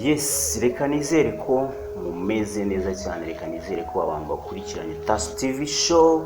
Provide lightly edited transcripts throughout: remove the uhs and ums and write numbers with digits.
Yes, reka nizere ko mumeze neza cyane. Reka nizere ko abantu bakurikiranye Tasi TV Show,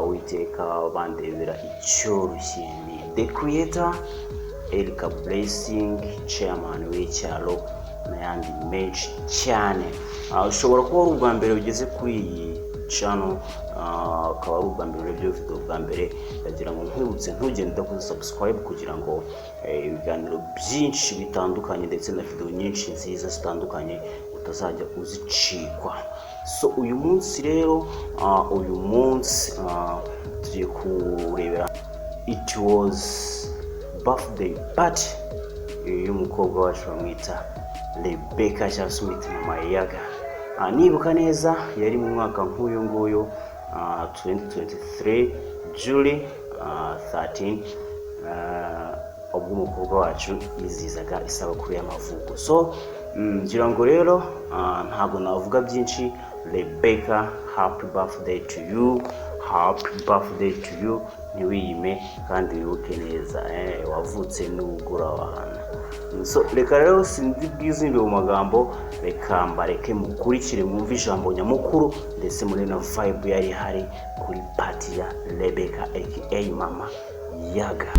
Uwiteka bandebera icyoroshye. Ni The Creator Erika Blessing, chairman w'icyaro n'ayandi menshi cyane. Ushobora kuba ari ubwa mbere ugeze kuri iyi channel, akaba ari ubwa mbere urebye video bwa mbere. Ndagira ngo nkwibutse, ntugende udakoze subscribe, kugira ngo ibiganiro byinshi bitandukanye ndetse na video nyinshi nziza zitandukanye utazajya uzicikwa. So uyu munsi rero, uyu munsi tugiye kurebera, it was birthday party y'umukobwa wacu bamwita Rebecca, cyangwa se umwita Mama Yaga. Nibuka neza yari mu mwaka nk'uyu nguyu, 2023 July 13, ubwo umukobwa wacu yizihizaga isabukuru y'amavuko. So ngira ngo rero ntabwo navuga byinshi. Rebecca, happy birthday to you, happy birthday to you. Ntiwiyime kandi wibuke neza, wavutse n'ubugura abantu. So reka rero sinzi bwizimbe mu magambo, reka mbareke mukurikire, mwumve ijambo nyamukuru ndetse muri na vibe yari ihari kuri party ya Rebecca aka Mama Yaga.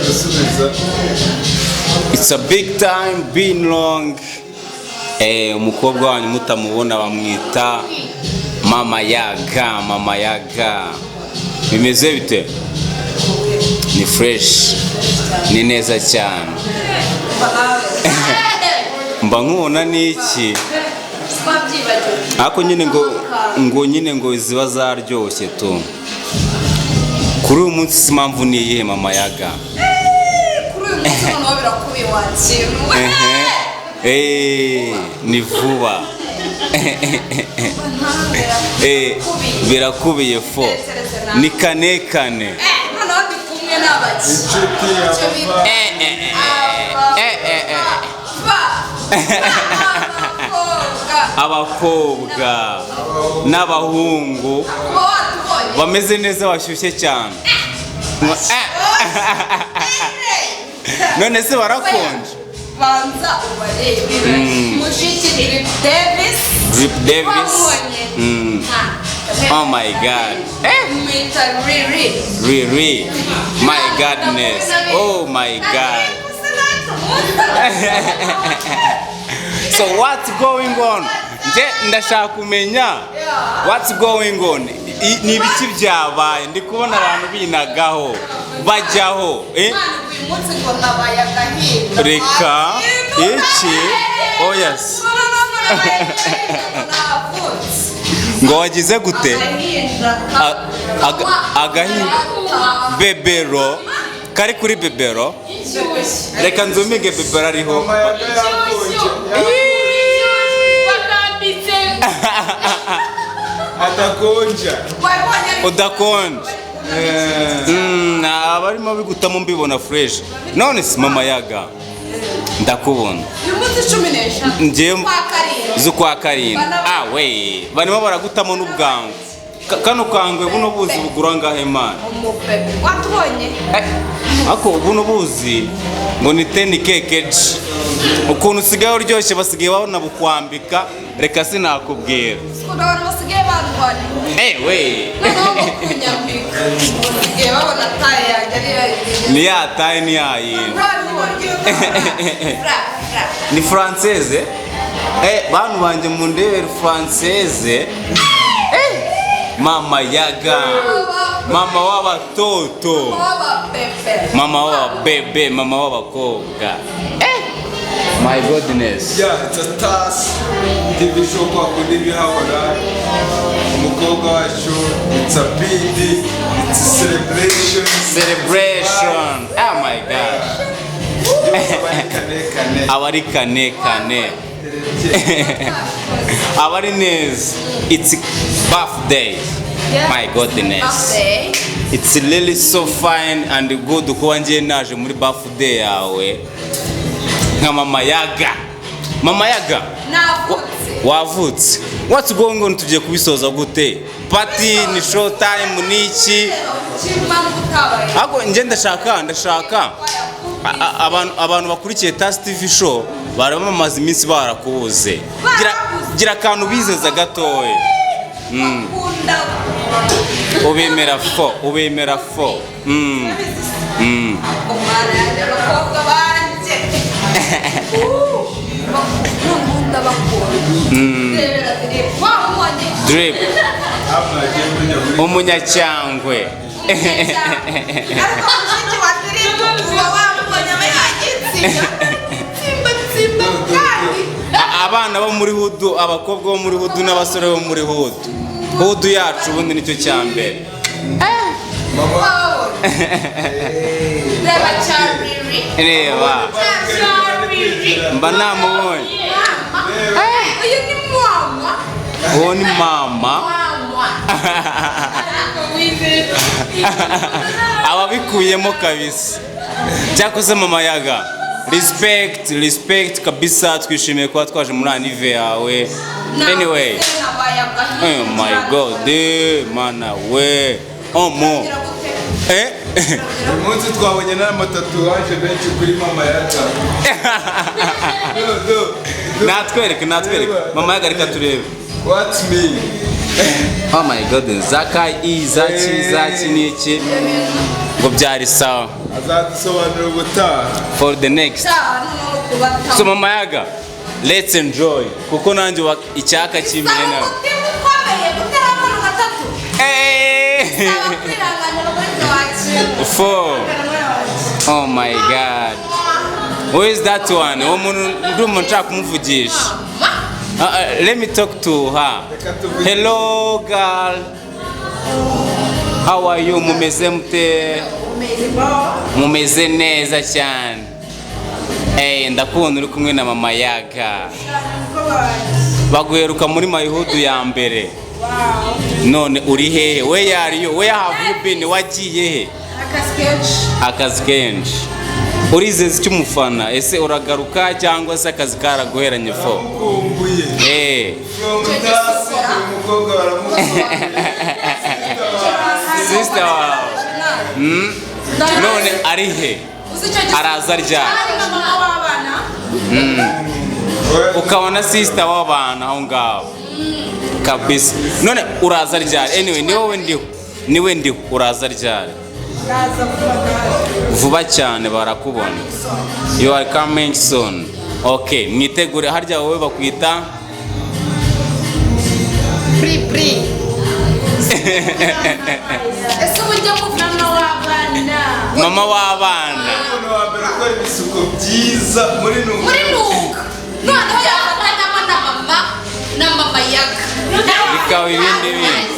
Gusubiza. It's a big time been long. Umukobwa wanyu mutamubona bamwita Mama Yaga. Mama Yaga, bimeze bite? Ni fresh, ni neza cyane. Mba nkubona n'iki, ariko nyine ngo ziba zaryoshye tu. Kuri uyu munsi si impamvu ni iyihe, Mama Yaga? Kuri uyu munsi noneho birakubiye wa kintu. Ehe. Ni vuba. Birakubiye fo ni kane kane. Noneho ndi kumwe n'abaki Inshuti. Icyo bita Eh, eh, eh. abakobwa. Abakobwa n'abahungu Kuba watubonye bameze neza, bashyushye cyane. None se barakonje? Banza ubarebe, mushiki Drip Davis. Drip Davis. Wamubonye? Oh my God. Mwita Riri. Riri, my goodness, oh my God. So what's going on? Nje ndashaka kumenya what's going on. Ni ibiki byabaye? Ndi kubona abantu binagaho bajyaho, eh? Uyu munsi ngo nabaye agahinda. Reka iki, oh yes. Ngo wagize gute? Agahinda bebero kari kuri bebero. Reka nzumige bebero ariho. Mama Yaga yakonje. Bakambitse. Atakonja. Udakonje. Abarimo bigutamo mbibona fresh. None si Mama Yaga, ndakubona. Uyu munsi 15 Njye kwa karindwi. Z'ukwa karindwi. Ah we, barimo baragutamo n'ubwangu. Kano kangwe, buno buzi bugura angahe, man? Umubebe watubonye. Ako buno buzi ngo ni 10K kg. Ukuntu usigaye uryoshye, basigaye babona bukwambika, reka sinakubwira. Ukuntu abantu basigaye barwana. Ewe. Noneho ngo kunyambika, basigaye babona taille yanjye ari yo. Ni ya taille, ni ya yindi. Ni française. Bantu banjye, mundebere française. Mama Yaga, mama w'abatoto, mama w'ababebe, mama w'abakobwa. My goodness. Yeah, it's a task. TV show kwa kundi bihahora. Umukobwa wacu, it's a big, it's a celebration. Celebration. Oh my God. Abari kane kane. Abari kane kane. Abari neza. It's birthday. My goodness. It's really so fine and good kuba ngiye naje muri birthday yawe nka Mama Yaga. Mama Yaga. Navutse. Wavutse. What's going on? Tugiye kubisoza gute? Party ni show time, ni iki? Ahubwo njye ndashaka abantu bakurikiye Tasi TV Show bari bamaze iminsi barakubuze. Gira akantu bizeza gatoya. Ubemera fo, ubemera fo. Umwana yanjye, abakobwa banjye, noneho ndabakunda. Rebera drip wamubonye. Drip. Hano hagiye kujya muri Umunyacyangwe. Ariko mushiki wa drip uba wamubonye, aba yagitsinda tsimba tsimba kandi. Abana bo muri hood, abakobwa bo muri hood n'abasore bo muri hood, hood yacu ubundi nicyo cya mbere. Mama. Wabonye, reba cyariri. Reba. Cyariri. Mba namubonye. Mama, uyu ni mama. Uwo ni mama. Mama. Ababikuyemo kabisa. Cyakoze Mama Yaga, respect, respect kabisa. Twishimiye kuba twaje muri anniv yawe. Anyway, oh my God, mana we, omo. Uyu munsi twabonye n'amatatouage menshi kuri Mama Yaga. Do, do, do. Natwereke, natwereke Mama Yaga, reka turebe. What's me? Oh my God, zaka i zaki zaki niki ngo byari sawa. Azadusobanurira ubutaha. For the next. So Mama Yaga, let's enjoy, kuko nanjye icyaka kimire nawe. Umutima ukomeye gutera akantu gatatu. Kwihanganira muri wakira. Four. Oh my God, who is that one? Uwo muntu ndumva nshaka kumuvugisha. Let me talk to her. Reka tuvuge. Hello girl, how are you? Mumeze mute? Mumeze neza cyane. Ndakubona uri kumwe na Mama Yaga. Baguheruka muri my hood ya mbere, none uri hehe? Where are you? Where have you been? Wagiye he? Akazi kenshi. Akazi kenshi. Urizeza icyo umufana? Ese uragaruka cyangwa se akazi karaguheranye fo? Baramukumbuye. From Tasi, uyu mukobwa baramukumbuye. Sister wawe. None ari he? Araza ryari? Mama w'abana. Ukabona sister w'abantu aho ngaho kabisa. None uraza ryari? Anyway, ni wowe ndiho, niwe ndiho. Uraza ryari? Vuba cyane barakubona. You are coming soon. Okay, mwitegure. Harya wowe bakwita? Pri pri. Ese uburyo mama w'abana. Mama w'abana. Umuntu wa mbere ukora ibisuko byiza muri Nuka. Muri Nuka. Noneho yafatanyamo na mama, na Mama Yaga. Bikaba ibindi bindi.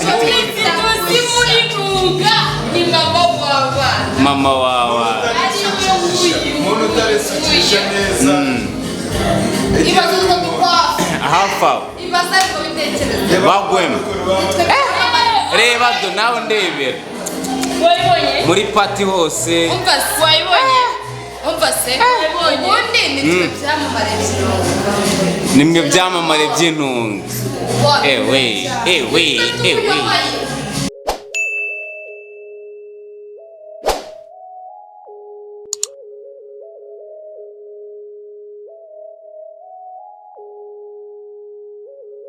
Tuzi muri Nuka ni mama w'abana. Mama w'abana. Umuntu utarisukisha neza. Ibaze utwo dukwavu. Hafi aho. Ibaze, ariko bitekereza. Bagwemo. Reba do, nawe ndebera. Wayibonye? Muri party hose. Umva se. Wayibonye? Umva se, ubundi ni twe byamamare by'intunga. Nimwe byamamare by'intunga. Ewe, ewe, ewe.